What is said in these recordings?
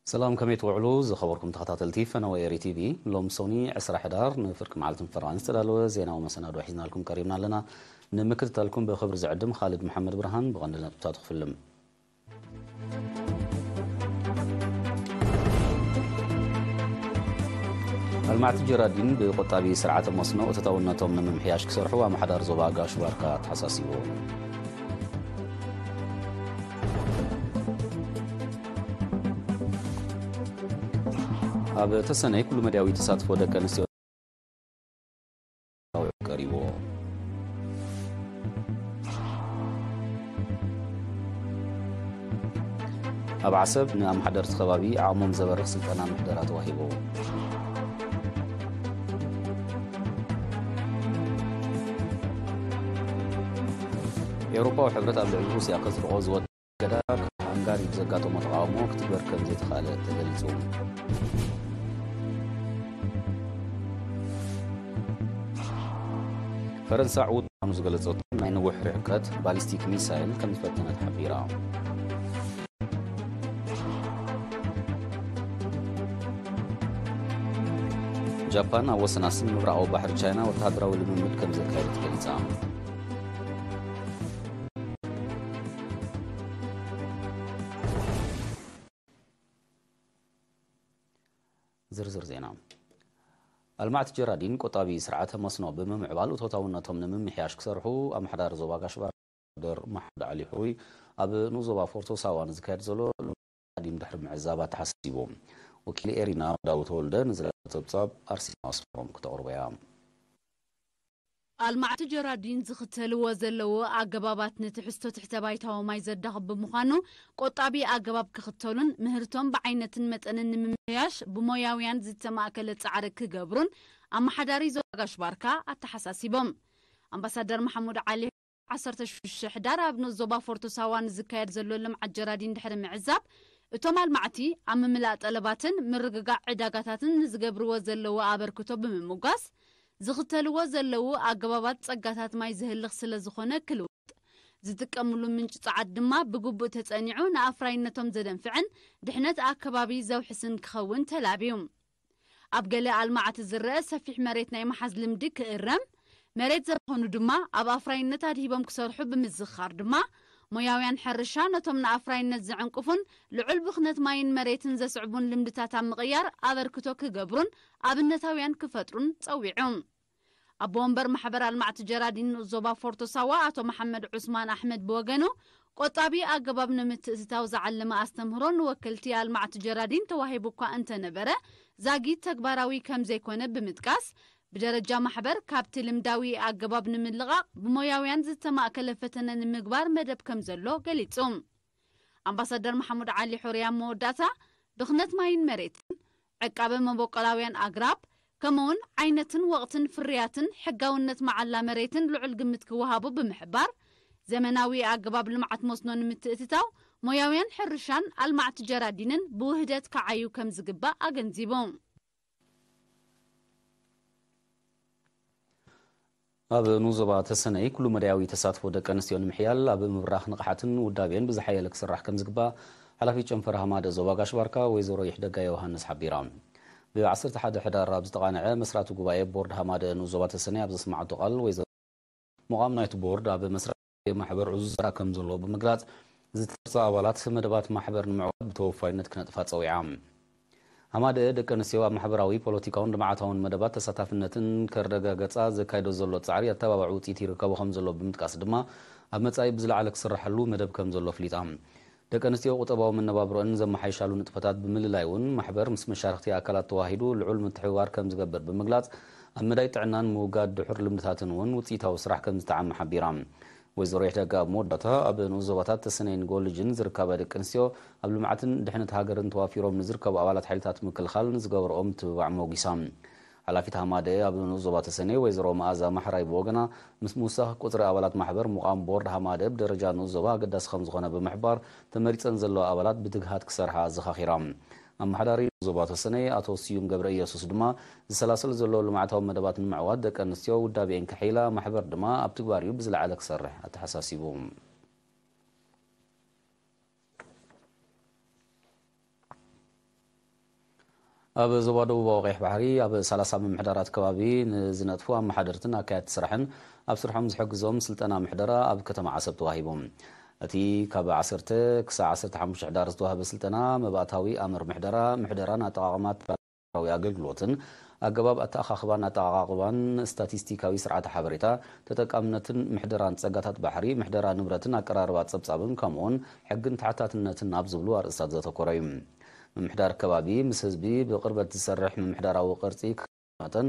ሰላም፣ ከመይ ትውዕሉ ዝኸበርኩም ተኸታተልቲ ፈነወ ኤሪ ቲቪ? ሎም ሶኒ ዕስራ ሕዳር ንፍርቂ መዓልቲ ፈረቓን ዝተዳለወ ዜናዊ መሰናዶ ሒዝናልኩም ቀሪብና ኣለና። ንምክትታልኩም ብኽብሪ ዝዕድም ኻልድ መሓመድ ብርሃን። ብቐንዲ ነጥብታቱ ክፍልም። ኣልማዕቲ ጀራዲን ብቆጣቢ ስርዓተ መስኖ እቶታውነቶም ንምምሕያሽ ክሰርሑ ኣመሓዳሪ ዞባ ጋሽ ባርካ ተሓሳሲቡ። ኣብ ተሰነይ ኩሉ መዳያዊ ተሳትፎ ደቂ ኣንስትዮ ቀሪቡ። ኣብ ዓሰብ ንኣመሓደርቲ ከባቢ ዓቕሞም ዘበርኽ ስልጠና ምሕደራ ተዋሂቡ። ኤውሮፓዊ ሕብረት ኣብ ልዕሊ ሩስያ ከጽድቖ ዝወ- እገዳ፣ ካብ ሃንጋሪ ብዘጋጠሞ ተቓውሞ ክትግበር ከም ዘይተኻእለ ተገሊጹ። ፈረንሳ ዕዉት ምዃኑ ዝገለጸቶ ናይ ነዊሕ ርሕቀት ባሊስቲክ ሚሳይል ከም ዝፈተነት ሓቢራ። ጃፓን ኣብ ወሰን ኣስም ምብራቓዊ ባሕሪ ቻይና ወተሃደራዊ ልምምድ ከም ዘካየደት ገሊጻ። ዝርዝር ዜና። ኣልማዕቲ ጀራዲን ቆጣቢ ስርዓተ መስኖ ብምምዕባል እቶታውነቶም ንምምሕያሽ ክሰርሑ ኣመሓዳሪ ዞባ ጋሽ ባርደር መሓመድ ዓሊ ሕሩይ ኣብ ንኡስ ዞባ ፎርቶ ሳዋ ንዝካየድ ዘሎ ጀራዲን ድሕሪ ምዕዛብ ኣተሓሳሲቡ። ወኪል ኤሪና ዳዊት ተወልደ ንዝለዓለ ጸብጻብ ኣርሴማ ኣስመሮም ክተቕርቦ እያ። ኣልማዕቲ ጀራዲን ዝኽተልዎ ዘለዉ ኣገባባት ንትሕዝቶ ትሕተ ባይታዊ ማይ ዘዳኽብ ብምዃኑ፣ ቆጣቢ ኣገባብ ክኽተሉን ምህርቶም ብዓይነትን መጠንን ንምምሕያሽ ብሞያውያን ዝተማእከለ ጻዕሪ ክገብሩን ኣመሓዳሪ ዞባ ጋሽ ባርካ ኣተሓሳሲቦም። ኣምባሳደር መሓሙድ ዓሊ ዓሰርተ ሽዱሽተ ሕዳር ኣብ ንኡስ ዞባ ፎርቶ ሳዋ ንዝካየድ ዘሎ ልምዓት ጀራዲን ድሕሪ ምዕዛብ፣ እቶም ኣልማዕቲ ኣብ ምምላእ ጠለባትን ምርግጋዕ ዕዳጋታትን ንዝገብርዎ ዘለዉ ኣበርክቶ ብምምጓስ፣ ዝኽተልዎ ዘለዉ ኣገባባት ጸጋታት ማይ ዘህልኽ ስለ ዝኾነ ክልወጥ፣ ዝጥቀምሉ ምንጪ ጸዓት ድማ ብግቡእ ተጸኒዑ ንኣፍራይነቶም ዘደንፍዕን ድሕነት ኣከባቢ ዘውሕስን ክኸውን ተላብዩ። ኣብ ገለ ኣልማዕቲ ዝረአ ሰፊሕ መሬት ናይ ምሓዝ ልምዲ ክእረም፣ መሬት ዘምኸኑ ድማ ኣብ ኣፍራይነት ኣድሂቦም ክሰርሑ ብምዝኻር ድማ፣ ሞያውያን ሕርሻ ነቶም ንኣፍራይነት ዘዕንቅፉን ልዑል ብኽነት ማይን መሬትን ዘስዕቡን ልምድታት ኣብ ምቕያር ኣበርክቶ ክገብሩን ኣብነታውያን ክፈጥሩን ጸዊዑ። ኣቦ ወንበር ማሕበር ኣልማዕቲ ጀራዲን ንኡስ ዞባ ፎርቶ ሳዋ ኣቶ መሓመድ ዑስማን ኣሕመድ ብወገኑ፣ ቆጣቢ ኣገባብ ንምትእትታው ዝዓለመ ኣስተምህሮ ንወከልቲ ኣልማዕቲ ጀራዲን ተዋሂቡ እኳ እንተነበረ፣ ዛጊት ተግባራዊ ከም ዘይኮነ ብምጥቃስ፣ ብደረጃ ማሕበር ካብቲ ልምዳዊ ኣገባብ ንምልቓቕ ብሞያውያን ዝተማእከለ ፈተነ ንምግባር መደብ ከም ዘሎ ገሊጹ። ኣምባሳደር መሓሙድ ዓሊ ሑሪ ኣብ መወዳእታ፣ ብኽነት ማይን መሬትን፣ ዕቃበ መበቆላውያን ኣግራብ፣ ከምኡውን ዓይነትን ወቕትን ፍርያትን ሕጋውነት መዓላ መሬትን ልዑል ግምት ክወሃቦ ብምሕባር፣ ዘመናዊ ኣገባብ ልምዓት መስኖ ንምትእትታው ሞያውያን ሕርሻን ኣልማዕቲ ጀራዲንን ብውህደት ክዓዩ ከም ዝግባእ ኣገንዚቡ። ኣብ ንኡስ ዞባ ተሰነይ ኩሉ መዳያዊ ተሳትፎ ደቂ ኣንስትዮ ንምሕያል ኣብ ምብራኽ ንቕሓትን ውዳቤን ብዝሓየለ ክስራሕ ከም ዝግባእ ሓላፊት ጨንፈር ሃማደ ዞባ ጋሽ ባርካ ወይዘሮ ይሕደጋ ዮሃንስ ሓቢራ። ብ ዓሰርተ ሓደ ሕዳር ኣብ ዝተቓንዐ መስራቲ ጉባኤ ቦርድ ሃማደ ንኡስ ዞባ ተሰነይ ኣብ ዘስማዓቶ ቃል ወይዘሮ ምዃም ናይቲ ቦርድ ኣብ መስራቲ ማሕበር ዕዙዝ ስራሕ ከም ዘለዎ ብምግላጽ፣ ዝተመርጸ ኣባላት መደባት ማሕበር ንምዕዋት ብተወፋይነት ክነጥፋ ጸዊዓ። ሃማደአ ደቂ ኣንስትዮ ኣብ ማሕበራዊ፣ ፖለቲካውን ልምዓታውን መደባት ተሳታፍነትን ከረጋገጻ ዘካይዶ ዘሎ ጻዕሪ ኣተባባዒ ውጽኢት ይርከቦ ከም ዘሎ ብምጥቃስ ድማ፣ ኣብ መጻኢ ብዝለዓለ ክስርሓሉ መደብ ከም ዘሎ ኣፍሊጣ። ደቂ ኣንስትዮ ቁጠባዊ መነባብሮአን ዘመሓይሻሉ ንጥፈታት ብምልላይ እውን ማሕበር ምስ መሻርኽቲ ኣካላት ተዋሂዱ ልዑል ምትሕብባር ከም ዝገብር ብምግላጽ፣ ኣብ መዳይ ጥዕናን ምውጋድ ድሑር ልምድታትን እውን ውጽኢታዊ ስራሕ ከም ዝተዓመ ሓቢራ። ወይዘሮ ይሕደጋ ኣብ መወዳእታ፣ ኣብ ንኡስ ዞባታት ተሰነይን ጎልጅን ዝርከባ ደቂ ኣንስትዮ ኣብ ልምዓትን ድሕነት ሃገርን ተዋፊሮም ንዝርከቡ ኣባላት ሓይልታት ምክልኻል ንዝገበርኦ ምትብባዕ ሞጒሳ። ሓላፊት ሃማደ ኣብ ንኡስ ዞባ ተሰነይ ወይዘሮ መኣዛ ማሕራይ ብወገና፣ ምስ ምውሳኽ ቁጽሪ ኣባላት ማሕበር ምቋም ቦርድ ሃማደ ብደረጃ ንኡስ ዞባ ኣገዳሲ ከም ዝኾነ ብምሕባር፣ ተመሪጸን ዘለዋ ኣባላት ብትግሃት ክሰርሓ ኣዘኻኺራ። ኣመሓዳሪ ዞባ ተሰነይ ኣቶ ስዩም ገብረ ኢየሱስ ድማ፣ ዝሰላሰል ዘሎ ልምዓታዊ መደባት ንምዕዋት ደቂ ኣንስትዮ ውዳቤአን ከሐይላ፣ ማሕበር ድማ ኣብ ትግባሪኡ ብዝለዓለ ክሰርሕ ኣተሓሳሲቡ። ኣብ ዞባ ደቡባዊ ቀይሕ ባሕሪ ኣብ ሰላሳ ምምሕዳራት ከባቢ ንዝነጥፉ ኣመሓደርትን ኣካየድቲ ስራሕን ኣብ ስርሖም ዝሕግዞም ስልጠና ምሕደራ ኣብ ከተማ ዓሰብ ተዋሂቡ። እቲ ካብ ዓሰርተ ክሳብ ዓሰርተ ሓሙሽተ ሕዳር ዝተዋህበ ስልጠና መባእታዊ ኣምር ምሕደራ፣ ምሕደራን ኣጠቓቕማ ሃገራዊ ኣገልግሎትን ኣገባብ ኣተኣኻኽባን ኣጠቓቕባን ስታቲስቲካዊ ስርዓተ ሓበሬታ፣ ተጠቃምነትን ምሕደራን ጸጋታት ባሕሪ፣ ምሕደራ ንብረትን ኣቀራርባ ጸብጻብን ከምኡውን ሕግን ተሓታትነትን ኣብ ዝብሉ ኣርእስታት ዘተኮረ እዩ። ምምሕዳር ከባቢ ምስ ህዝቢ ብቕርበት ዝሰርሕ ምምሕዳራዊ ቅርጺ ክመጠን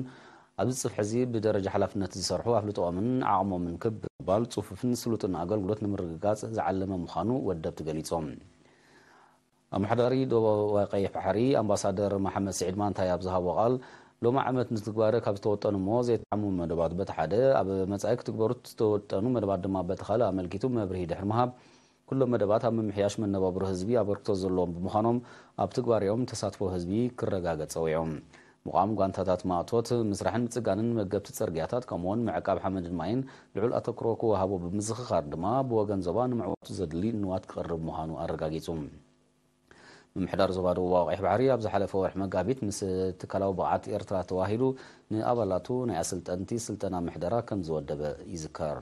ኣብዚ ጽፍሒ እዚ ብደረጃ ሓላፍነት ዝሰርሑ ኣፍልጦኦምን ዓቕሞምን ክብ ባል ጽፉፍን ስሉጥን ኣገልግሎት ንምርግጋጽ ዝዓለመ ምዃኑ ወደብቲ ገሊጾም። ኣመሓዳሪ ዶባዊ ቀይሕ ባሕሪ ኣምባሳደር መሓመድ ስዒድ ማንታይ ኣብ ዝሃቦ ቃል፣ ሎሚ ዓመት ንትግባረ ካብ ዝተወጠኑ እሞ ዘይተዓሙ መደባት በቲ ሓደ፣ ኣብ መጻኢ ክትግበሩ ዝተወጠኑ መደባት ድማ በቲ ካልእ ኣመልኪቱ መብርሂ ድሕሪ ምሃብ፣ ኩሎም መደባት ኣብ ምምሕያሽ መነባብሮ ህዝቢ ኣበርክቶ ዘለዎም ብምዃኖም፣ ኣብ ትግባሬኦም ተሳትፎ ህዝቢ ክረጋገጽ ጸዊዖም። ምቋም ጓንታታት ማእቶት፣ ምስራሕን ምጽጋንን መገብቲ ጽርግያታት፣ ከምኡውን ምዕቃብ ሓመድን ማይን ልዑል ኣተኩሮ ክወሃቦ ብምዝኽኻር ድማ፣ ብወገን ዞባ ንምዕዋቱ ዘድሊ ንዋት ክቐርብ ምዃኑ ኣረጋጊጹ። ምምሕዳር ዞባ ደቡባዊ ቀይሕ ባሕሪ ኣብ ዝሓለፈ ወርሒ መጋቢት ምስ ትካላዊ ብቕዓት ኤርትራ ተዋሂዱ ንኣባላቱ ናይ ኣሰልጠንቲ ስልጠና ምሕደራ ከም ዝወደበ ይዝከር።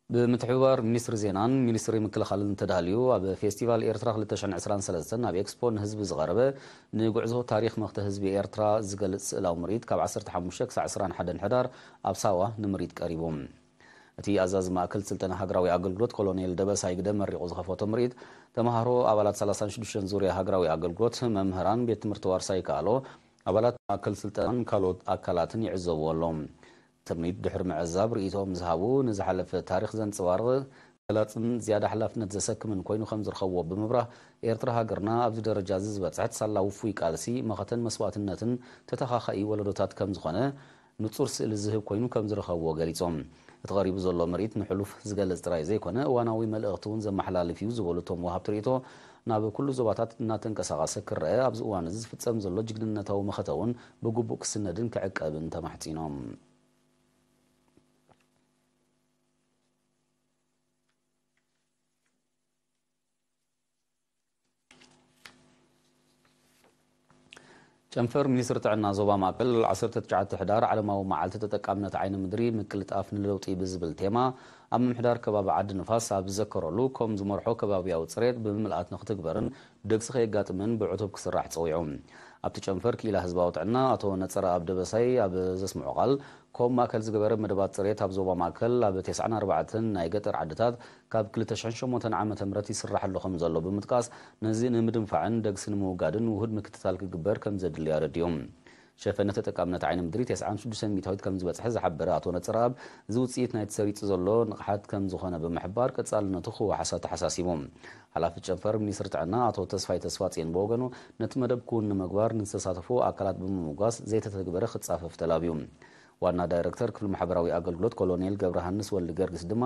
ብምትሕብባር ሚኒስትሪ ዜናን ሚኒስትሪ ምክልኻልን ተዳልዩ ኣብ ፌስቲቫል ኤርትራ ክልተ ሽሕን ዕስራን ሰለስተን ኣብ ኤክስፖ ንህዝቢ ዝቐረበ ንጉዕዞ ታሪኽ መኽተ ህዝቢ ኤርትራ ዝገልጽ ስእላዊ ምርኢት ካብ ዓሰርተ ሓሙሽተ ክሳዕ ዕስራን ሓደን ሕዳር ኣብ ሳዋ ንምርኢት ቀሪቡ። እቲ ኣዛዚ ማእከል ስልጠና ሃገራዊ ኣገልግሎት ኮሎኔል ደበሳይ ግደ መሪቑ ዝኸፈቶ ምርኢት፣ ተመሃሮ ኣባላት ሰላሳን ሽዱሽተን ዙርያ ሃገራዊ ኣገልግሎት፣ መምህራን ቤት ትምህርቲ ዋርሳይ ይከኣሎ፣ ኣባላት ማእከል ስልጠናን ካልኦት ኣካላትን ይዕዘብዎ ኣለዉ። ትምኒት ድሕሪ ምዕዛብ ርእይቶኦም ዝሃቡ፣ ንዝሓለፈ ታሪኽ ዘንጸባርቕ፣ ገላጽን ዝያዳ ሓላፍነት ዘሰክምን ኮይኑ ከም ዝረኸብዎ ብምብራህ፣ ኤርትራ ሃገርና ኣብዚ ደረጃ እዚ ዝበጽሐት ሳላ ውፉይ ቃልሲ፣ መኸተን መስዋእትነትን ተተኻኻኢ ወለዶታት ከም ዝኾነ ንጹር ስእሊ ዝህብ ኮይኑ ከም ዝረኸብዎ ገሊጾም። እቲ ቀሪቡ ዘሎ ምርኢት ንሕሉፍ ዝገልጽ ጥራይ ዘይኮነ፣ እዋናዊ መልእኽቲ እውን ዘመሓላልፍ እዩ ዝበሉ እቶም ወሃብቲ ርእይቶ፣ ናብ ኩሉ ዞባታት እናተንቀሳቐሰ ክረአ፣ ኣብዚ እዋን እዚ ዝፍጸም ዘሎ ጅግንነታዊ መኸተ እውን ብግቡእ ክስነድን ክዕቀብን ተማሕጺኖም። ጨንፈር ሚኒስትሪ ጥዕና ዞባ ማእከል፣ ዓሰርተ ትሽዓተ ሕዳር ዓለማዊ መዓልቲ ተጠቃምነት ዓይኒ ምድሪ ምቅልጣፍ ንለውጢ ብዝብል ቴማ ኣብ ምምሕዳር ከባቢ ዓዲ ንፋስ ኣብ ዝዘከረሉ፣ ከም ዝመርሖ ከባቢያዊ ጽሬት ብምልኣት ንክትግበርን ደግሲ ከየጋጥምን ብዕቱብ ክስራሕ ጸዊዑ። ኣብቲ ጨንፈር ክኢላ ህዝባዊ ጥዕና ኣቶ ነጸረኣብ ደበሳይ ኣብ ዘስምዖ ቃል፣ ኮም ማእከል ዝገበረ መደባት ጽሬት ኣብ ዞባ ማእከል ኣብ ተስዓን ኣርባዕተን ናይ ገጠር ዓድታት ካብ ክልተ ሽሕን ሸሞንተን ዓመተ ምህረት ይስራሕ ኣሎ ከም ዘሎ ብምጥቃስ፣ ነዚ ንምድንፋዕን ደግሲ ንምውጋድን ውሁድ ምክትታል ክግበር ከም ዘድሊ ኣረዲኡ። ሸፈነ ተጠቃምነት ዓይኒ ምድሪ ተስዓን ሽዱሽተ ሚእታዊት ከም ዝበጽሐ ዝሓበረ ኣቶ ነጸረኣብ፣ እዚ ውጽኢት ናይቲ ሰሪጹ ዘሎ ንቕሓት ከም ዝኾነ ብምሕባር፣ ቀጻልነቱ ክወሓስ ኣተሓሳሲቡ። ሓላፊ ጨንፈር ሚኒስትሪ ጥዕና ኣቶ ተስፋይ ተስፋጽዮን ብወገኑ፣ ነቲ መደብ ክውን ንምግባር ንዝተሳተፉ ኣካላት ብምምጓስ፣ ዘይተተግበረ ክጻፈፍ ተላብዩ። ዋና ዳይረክተር ክፍሊ ማሕበራዊ ኣገልግሎት ኮሎኔል ገብረሃንስ ወልደጊዮርጊስ ድማ፣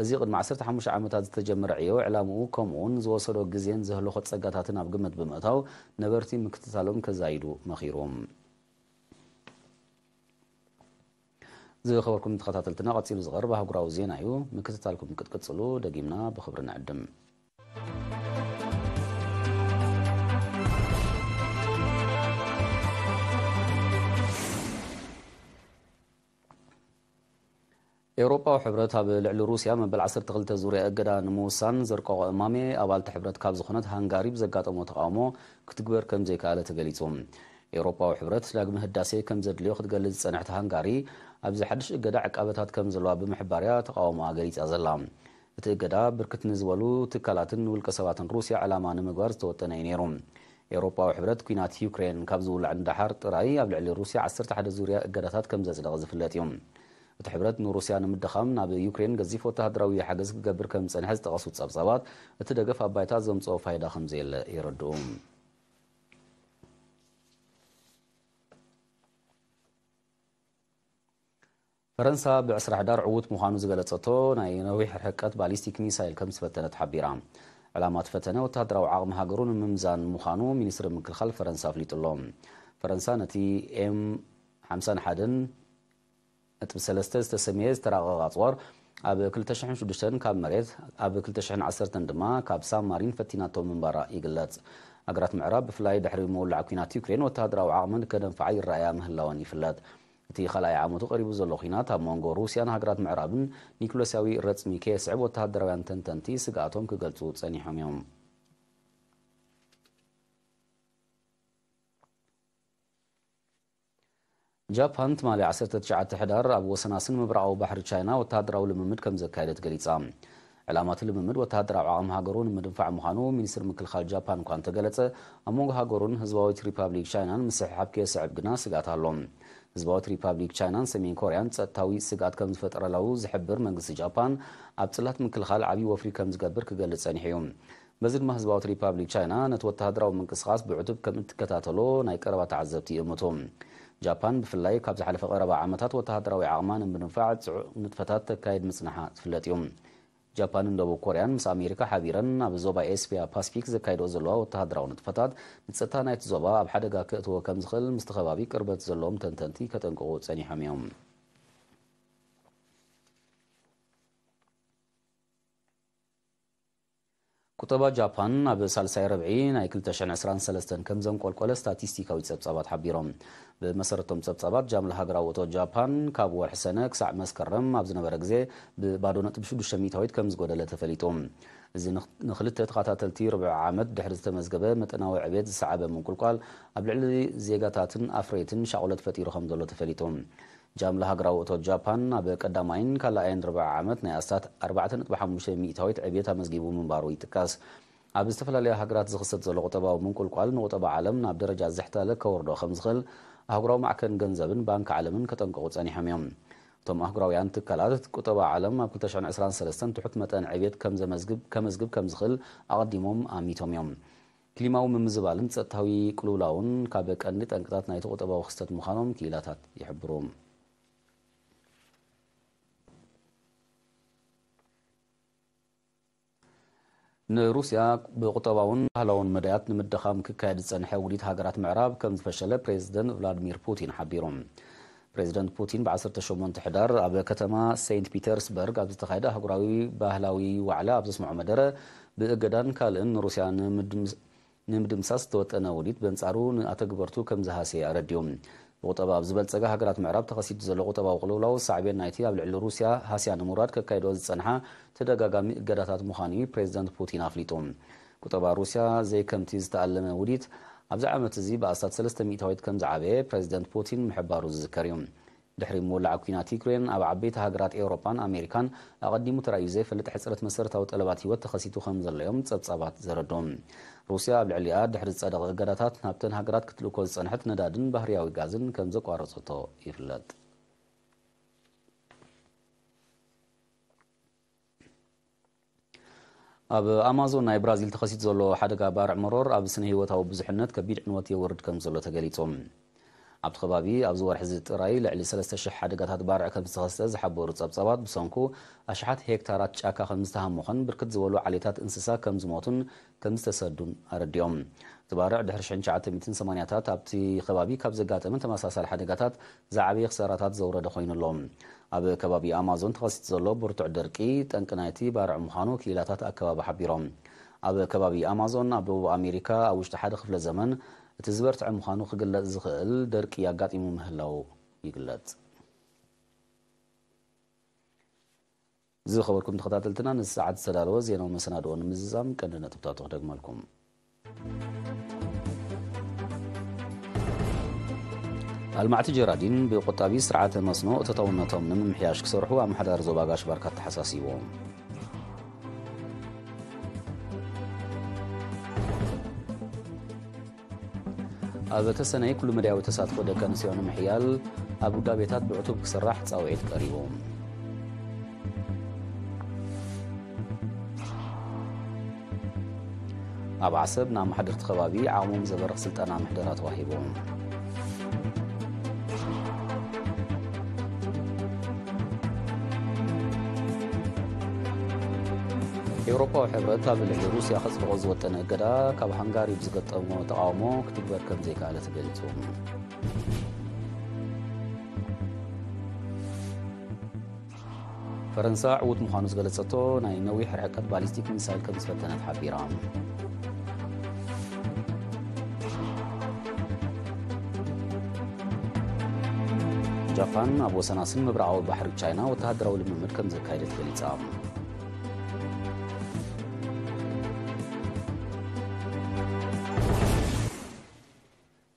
እዚ ቅድሚ ዓሰርተ ሓሙሽተ ዓመታት ዝተጀመረ ዕዮ፣ ዕላምኡ ከምኡውን ዝወሰዶ ግዜን ዘህለኾ ጸጋታትን ኣብ ግምት ብምእታው፣ ነበርቲ ምክትታሎም ከዛይዱ መኺሩ። ዝኸበርኩም ተኸታተልትና፣ ቀጺሉ ዝቐርብ ኣህጉራዊ ዜና እዩ። ምክትታልኩም ክትቅጽሉ ደጊምና ብኽብሪ ንዕድም። ኤውሮጳዊ ሕብረት ኣብ ልዕሊ ሩስያ መበል ዓሰርተ ክልተ ዙርያ እገዳ ንምውሳን ዘርቀቖ እማሜ፣ ኣባልቲ ሕብረት ካብ ዝኾነት ሃንጋሪ ብዘጋጠሞ ተቓውሞ ክትግበር ከም ዘይከኣለ ተገሊጹ። ኤውሮጳዊ ሕብረት ዳግመ ህዳሴ ከም ዘድልዮ ክትገልጽ ዝጸንሐት ሃንጋሪ፣ ኣብዚ ሓድሽ እገዳ ዕቃበታት ከም ዘለዋ ብምሕባርያ ተቓውሞኣ ገሊጻ ዘላ። እቲ እገዳ ብርክት ንዝበሉ ትካላትን ውልቀ ሰባትን ሩስያ ዕላማ ንምግባር ዝተወጠነ እዩ ነይሩ። ኤውሮጳዊ ሕብረት ኲናት ዩክሬን ካብ ዝውላዕ ንደሓር ጥራይ ኣብ ልዕሊ ሩስያ ዓሰርተ ሓደ ዙርያ እገዳታት ከም ዘጽደቐ ዝፍለጥ እዩ። እቲ ሕብረት ንሩስያ ንምድኻም ናብ ዩክሬን ገዚፍ ወተሃደራዊ ሓገዝ ክገብር ከም ዝጸንሐ ዝጠቐሱ ጸብጻባት፣ እቲ ደገፍ ኣብ ባይታ ዘምጽኦ ፋይዳ ከም ዘየለ የረድኡ። ፈረንሳ ብዕስራ ሕዳር ዕዉት ምዃኑ ዝገለጸቶ ናይ ነዊሕ ርሕቀት ባሊስቲክ ሚሳይል ከም ዝፈተነት ሓቢራ። ዕላማ እቲ ፈተነ ወተሃደራዊ ዓቕሚ ሃገሩ ንምምዛን ምዃኑ ሚኒስትሪ ምክልኻል ፈረንሳ ኣፍሊጡ ኣሎ። ፈረንሳ ነቲ ኤም ሓምሳን ሓደን ነጥቢ ሰለስተ ዝተሰመየ ዝተራቐቐ ኣጽዋር ኣብ ክልተ ሽሕን ሽዱሽተን ካብ መሬት፣ ኣብ ክልተ ሽሕን ዓሰርተን ድማ ካብ ሳብማሪን ፈቲናቶ ምንባራ ይግለጽ። ሃገራት ምዕራብ ብፍላይ ድሕሪ ምውላዕ ኲናት ዩክሬን ወተሃደራዊ ዓቕመን ከደንፍዓ ይረኣያ ምህላወን ይፍለጥ። እቲ ካልኣይ ዓመቱ ቀሪቡ ዘሎ ኲናት ኣብ መንጎ ሩስያን ሃገራት ምዕራብን ኒኩለስያዊ ረጽሚ ከየስዕብ ወተሃደራውያን ተንተንቲ ስግኣቶም ክገልጹ ጸኒሖም እዮም። ጃፓን ትማሊ ዓሰርተ ትሽዓተ ሕዳር ኣብ ወሰናስን ምብራቓዊ ባሕሪ ቻይና ወተሃደራዊ ልምምድ ከም ዘካየደት ገሊጻ። ዕላማ እቲ ልምምድ ወተሃደራዊ ዓቕሚ ሃገሩ ንምድንፋዕ ምዃኑ ሚኒስትሪ ምክልኻል ጃፓን እኳ እንተገለጸ፣ ኣብ መንጎ ሃገሩን ህዝባዊት ሪፓብሊክ ቻይናን ምስሕሓብ ከየስዕብ ግና ስግኣት ኣሎ። ህዝባዊት ሪፓብሊክ ቻይናን ሰሜን ኮርያን ጸጥታዊ ስግኣት ከም ዝፈጠረላው ዝሕብር መንግስቲ ጃፓን፣ ኣብ ጽላት ምክልኻል ዓብዪ ወፍሪ ከም ዝገብር ክገልጽ ጸኒሑ እዩ። በዚ ድማ ህዝባዊት ሪፓብሊክ ቻይና ነቲ ወተሃደራዊ ምንቅስቓስ ብዕቱብ ከም እትከታተሎ ናይ ቀረባ ተዓዘብቲ ይእምቱ። ጃፓን ብፍላይ ካብ ዝሓለፈ ቀረባ ዓመታት ወተሃደራዊ ዓቕማ ንምድንፋዕ ጽዑቕ ንጥፈታት ተካይድ ምጽንሓ ዝፍለጥ እዩ። ጃፓንን ደቡብ ኮርያን ምስ ኣሜሪካ ሓቢረን ኣብ ዞባ ኤስያ ፓሲፊክ ዘካይዶ ዘለዋ ወተሃደራዊ ንጥፈታት ንጸጥታ ናይቲ ዞባ ኣብ ሓደጋ ከእትዎ ከም ዝኽእል ምስቲ ከባቢ ቅርበት ዘለዎም ተንተንቲ ከጠንቅቑ ጸኒሖም እዮም። ቁጠባ ጃፓን ኣብ ሳልሳይ ረብዒ ናይ ክልተ ሽሕን ዕስራን ሰለስተን ከም ዘንቆልቆለ ስታቲስቲካዊ ጸብጻባት ሓቢሮም። ብመሰረቶም ጸብጻባት ጃምላ ሃገራዊ እቶት ጃፓን ካብ ወርሒ ሰነ ክሳዕ መስከረም ኣብ ዝነበረ ግዜ ብባዶ ነጥቢ ሽዱሽተ ሚእታዊት ከም ዝጎደለ ተፈሊጡ። እዚ ንኽ- ንኽልተ ተኸታተልቲ ርብዒ ዓመት ድሕሪ ዝተመዝገበ መጠናዊ ዕቤት ዝሰዓበ ምንቁልቋል ኣብ ልዕሊ ዜጋታትን ኣፍረይትን ሻቕሎት ፈጢሩ ከም ዘሎ ተፈሊጡ። ጃምላ ሃገራዊ እቶት ጃፓን ኣብ ቀዳማይን ካልኣይን ርብዒ ዓመት ናይ ኣስታት ኣርባዕተ ነጥቢ ሓሙሽተ ሚእታዊት ዕብየት ኣመዝጊቡ ምንባሩ ይጥቀስ። ኣብ ዝተፈላለያ ሃገራት ዝኽሰት ዘሎ ቁጠባዊ ምንቁልቋል ንቁጠባ ዓለም ናብ ደረጃ ዝሕተለ ከወርዶ ከም ዝኽእል ኣህጉራዊ ማዕከን ገንዘብን ባንክ ዓለምን ከጠንቅቑ ጸኒሖም እዮም። እቶም ኣህጉራውያን ትካላት ቁጠባ ዓለም ኣብ ክልተ ሽሕን ዕስራን ሰለስተን ትሑት መጠን ዕብየት ከም ዘመዝግብ ከመዝግብ ከም ዝኽእል ኣቐዲሞም ኣሚቶም እዮም። ክሊማዊ ምምዝባልን ጸጥታዊ ቅልውላውን ካብ ቀንዲ ጠንቅታት ናይቲ ቁጠባዊ ክስተት ምዃኖም ክኢላታት ይሕብሩ። ንሩስያ ብቁጠባውን ባህላውን መዳያት ንምድኻም ክካየድ ዝጸንሐ ውዲት ሃገራት ምዕራብ ከም ዝፈሸለ ፕሬዚደንት ቭላድሚር ፑቲን ሓቢሩ። ፕሬዚደንት ፑቲን ብ ዓሰርተ ሸሞንተ ሕዳር ኣብ ከተማ ሴንት ፒተርስበርግ ኣብ ዝተኻየደ ኣህጉራዊ ባህላዊ ዋዕላ ኣብ ዘስምዖ መደረ፣ ብእገዳን ካልእን ንሩስያ ንምድምስ- ንምድምሳስ ዝተወጠነ ውዲት በንጻሩ ንኣተግበርቱ ከም ዝሃሰየ ኣረዲኡ። ብቁጠባ ኣብ ዝበልጸጋ ሃገራት ምዕራብ ተኸሲቱ ዘሎ ቁጠባዊ ቅልውላው ሳዕቤን ናይቲ ኣብ ልዕሊ ሩስያ ሃስያ ንምውራድ ከካይዶ ዝጸንሓ ተደጋጋሚ እገዳታት ምዃኑ እዩ ፕሬዚደንት ፑቲን ኣፍሊጡ። ቁጠባ ሩስያ ዘይከምቲ ዝተኣለመ ውዲት ኣብዚ ዓመት እዚ ብኣስታት ሰለስተ ሚእታዊት ከም ዝዓበየ ፕሬዚደንት ፑቲን ምሕባሩ ዝዝከር እዩ። ድሕሪ ምውላዕ ኲናት ዩክሬን ኣብ ዓበይቲ ሃገራት ኤውሮጳን ኣሜሪካን ኣቐዲሙ ተራእዩ ዘይፈልጥ ሕጽረት መሰረታዊ ጠለባት ህይወት ተኸሲቱ ከም ዘሎ እዮም ጸብጻባት ዘረድኡ። ሩስያ ኣብ ልዕሊኣ ድሕሪ ዝጸደቐ እገዳታት ናብተን ሃገራት ክትልእኮ ዝጸንሐት ነዳድን ባህርያዊ ጋዝን ከም ዘቋረጸቶ ይፍለጥ። ኣብ ኣማዞን ናይ ብራዚል ተኸሲቱ ዘሎ ሓደጋ ባርዕ መሮር ኣብ ስነ ህይወታዊ ብዙሕነት ከቢድ ዕንወት የውርድ ከም ዘሎ ተገሊጹ። ኣብቲ ከባቢ ኣብዚ ወርሒ እዚ ጥራይ ልዕሊ ሰለስተ ሽሕ ሓደጋታት ባርዕ ከም ዝተኸስተ ዝሓበሩ ጸብጻባት፣ ብሰንኩ ኣሽሓት ሄክታራት ጫካ ከም ዝተሃሞኸን ብርክት ዝበሉ ዓሌታት እንስሳ ከም ዝሞቱን ከም ዝተሰዱን ኣረዲኦም። እቲ ባርዕ ድሕሪ ሽሕን ትሽዓተ ሚእትን ሰማንያታት ኣብቲ ከባቢ ካብ ዘጋጠመ ተመሳሳሊ ሓደጋታት ዝዓበየ ክሳራታት ዘውረደ ኮይኑ ኣሎ። ኣብ ከባቢ ኣማዞን ተኸሲቱ ዘሎ ብርቱዕ ደርቂ ጠንቂ ናይቲ ባርዕ ምዃኑ ክኢላታት ኣከባቢ ሓቢሮም። ኣብ ከባቢ ኣማዞን ኣብ ደቡብ ኣሜሪካ ኣብ ውሽጢ ሓደ ክፍለ ዘመን እቲ ዝበርትዐ ምዃኑ ክግለጽ ዝኽእል ደርቂ ኣጋጢሙ ምህላው ይግለጽ። ዝኸበርኩም ተኸታተልትና፣ ንሰዓት ዝተዳለወ ዜናዊ መሰናድኦ ንምዝዛም ቀንዲ ነጥብታቱ ክደግመልኩም። ኣልማዕቲ ጀራዲን ብቆጣቢ ስርዓተ መስኖ እቶታውነቶም ንምምሕያሽ ክሰርሑ ኣመሓዳሪ ዞባ ጋሽ ባርካ ኣተሓሳሲቦም። ኣብ ተሰነይ ኩሉ መዳያዊ ተሳትፎ ደቂ ኣንስትዮ ንምሕያል ኣብ ውዳቤታት ብዕቱብ ክስራሕ ጻውዒት ቀሪቡ። ኣብ ዓሰብ ንኣመሓደርቲ ከባቢ ዓቕሞም ዘበርኽ ስልጠና ምሕደራ ተዋሂቡ። ኤውሮፓዊ ሕብረት ኣብ ልዕሊ ሩስያ ከጽድቖ ዝወጠነ እገዳ ካብ ሃንጋሪ ብዝገጠሞ ተቓውሞ ክትግበር ከም ዘይከኣለ ተገሊጹ። ፈረንሳ ዕዉት ምዃኑ ዝገለጸቶ ናይ ነዊሕ ርሕቀት ባሊስቲክ ሚሳይል ከም ዝፈተነት ሓቢራ። ጃፓን ኣብ ወሰናስን ምብራቓዊ ባሕሪ ቻይና ወተሃደራዊ ልምምድ ከም ዘካየደት ገሊጻ።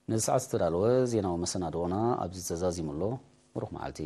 ነዚ ሰዓት ዝተዳለወ ዜናዊ መሰናድኦና ኣብዚ ተዛዚሙ ኣሎ። ብሩኽ መዓልቲ።